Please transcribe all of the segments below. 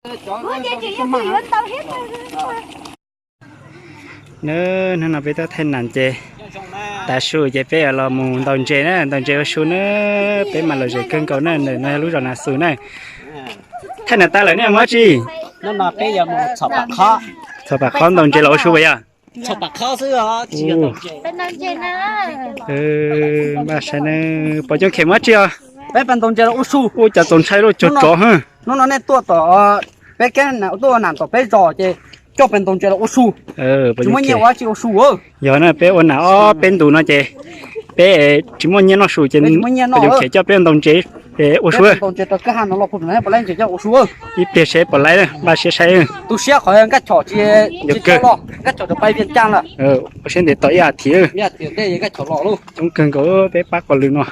Nws, hnub no peb tuaj thaij nas ces tav su ces peb yuav los mus ntaus ntses na, ntaus ntses ua su na, peb mas lom zem kawg nkaus na, ntawm no yog lub zos Nas Xus na. Thaij nas tas lawm nej mus dab tsi? Txhom pam khob ntaus ntses los ua su puas yog? Npaj saib na, pom coob kheem mus dab tsi os? Ua cov txaus ntshai luaj, cov tsov hwb. Hnub no nej tuaj tom peb, tuaj ua nas tom peb zos ces coj peb ntaus ntses los ua su. Tsis muaj nyiaj ua dab tsi ua su. Yog na, peb ua nas ob peb ntus no ces peb tsis muaj nyiaj noj su ces peb coob kheem coj peb ntaus ntses ua su. Ib pliag seb puas laib, npaj siab saib. Tu siab qhov nkaj chom tsis, nkaj chom rau pais Vias Cas lawm. Ua siab ntev tos ib as thiv. Coob kawg nkaus peb pab qos lwm no.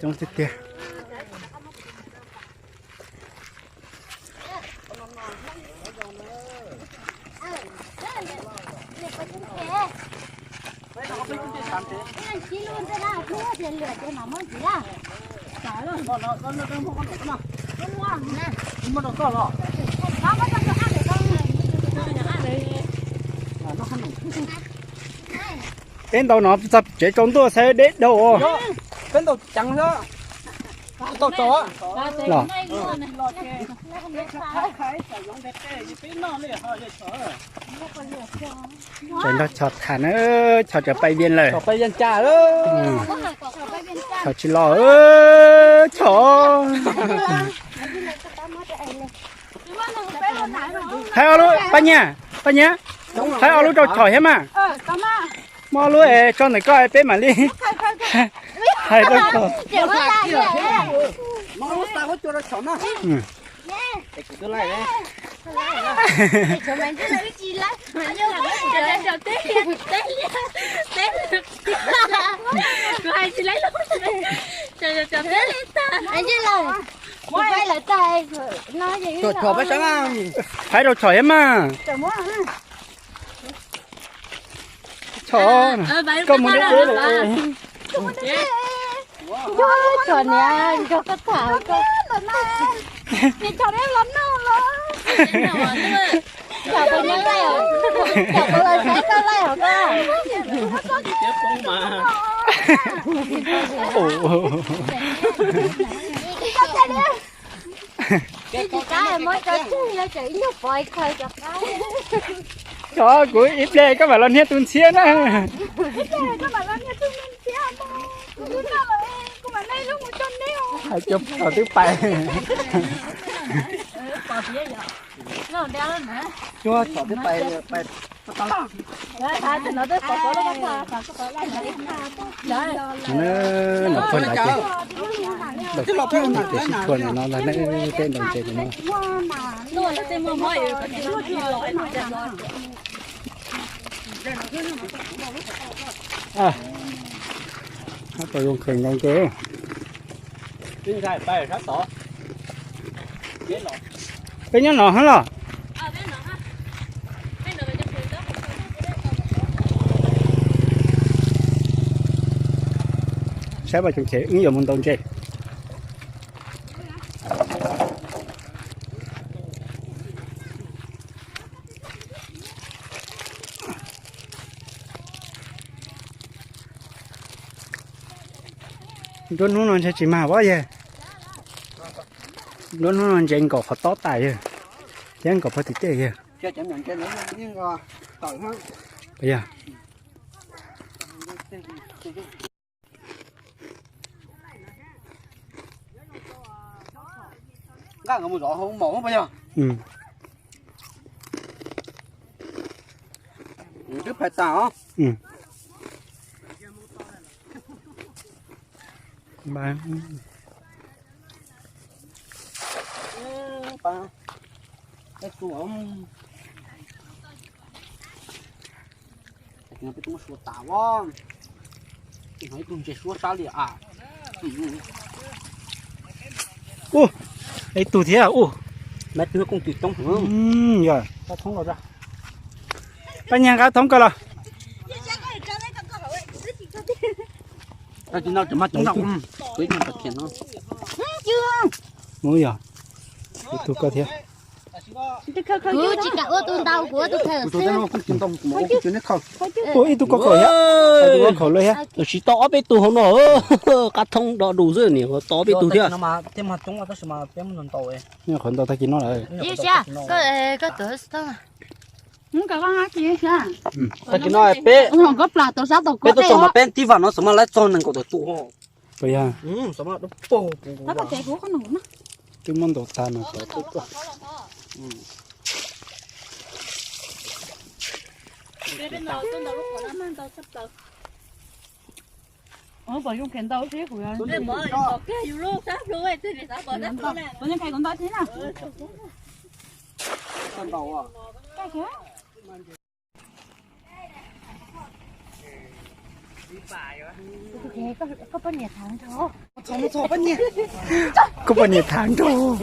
Coob tiag tiag. Peb ntaus no txog tsev tsaus ntuj xav deb daus. Peb ntaus ceev xwb. Tau tso los. Tseem nrog Chom tham na, Chom tseem pais Vias lawm. Chom tsis los, Chom. Hais ob lub, Paj Nyiaj, Paj Nyiaj, hais ob lub rau Chom thiab mas. Muab ob lub es tso ntawm koj es peb mam li hais rau Chom. Hais rau Chom thiab mas. Chom, koj mus deb deb lawm. Chom niam nrog koj tham koj. Chom puas nyob laij, Chom puas los saib koj laij hos koj. Chom, kuv ib pliag koj mam los hnia tus ntxhiab na. Hais cov Chom twb pais. Cov Chom twb pais. Nom pog nrad ces, ces sib tshuam no ntag, peb ntaus ntses no. Tau zoo khees ntau ntses. Peb nyob no hab los? Saib mas, tseem ces wb yuav mus ntaus ntses. Nruab hnub no ntshe tsis mag os yawg. Nruab hnub no ntses nkaum qhov tob tas yawg, thiab nkaum pog tim tej yawg. Yog. Nqa nkawd mus zov hauv mom puas yog? Twb phais tas os. Ub, ib tug thiab, ub. Maiv twg kooj twm coob. Yog. Pab Nyiag nqa thoob koj los. Mus yog. Ib tug koj thiab. Kuv tsis kam ua tus ntau, kuv ua tus khaws xwb. Ua ib tug koj khaws thiab, tus koj khaws lawm thiab. Tab sis tau ob peb tug hauv no, qab thoob do dus xwb, niam qhuav tau ob peb tug thiab. Qhov ntau tag kis no lawm. Tag kis no peb, peb tuaj txog mas peb tib vam no xav mas lawv txog nees nkaum tawm tus ho. Puas yog? Twb muab ntaus tag no kom tuaj tuaj. Koj poj niam tham nrog.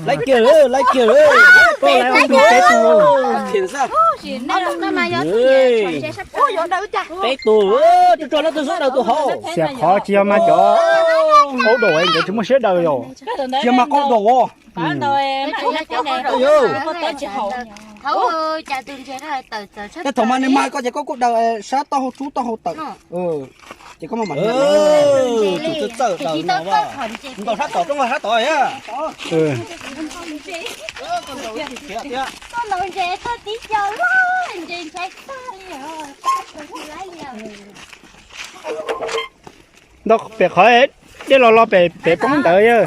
Laiv kiag lawm, laiv kiag lawm, koj laiv ob tug peb tug. Peb tug, tsuag tsuag no twb xub daws tus hauv. Xiam qhov tsis yog mas cov aub daus nkawd tsis muaj siab daws yom. Tsis yog mas qaub daus os. Thaum mas nws mas koj ces koj kuj daws sab taub hau rub taub hau tawm. Ces koj mam txawj txawj daws no, ntaus sab tom roob sab tod thiab. Ntau pem qhov dej los los pem pem poob ntawd yog.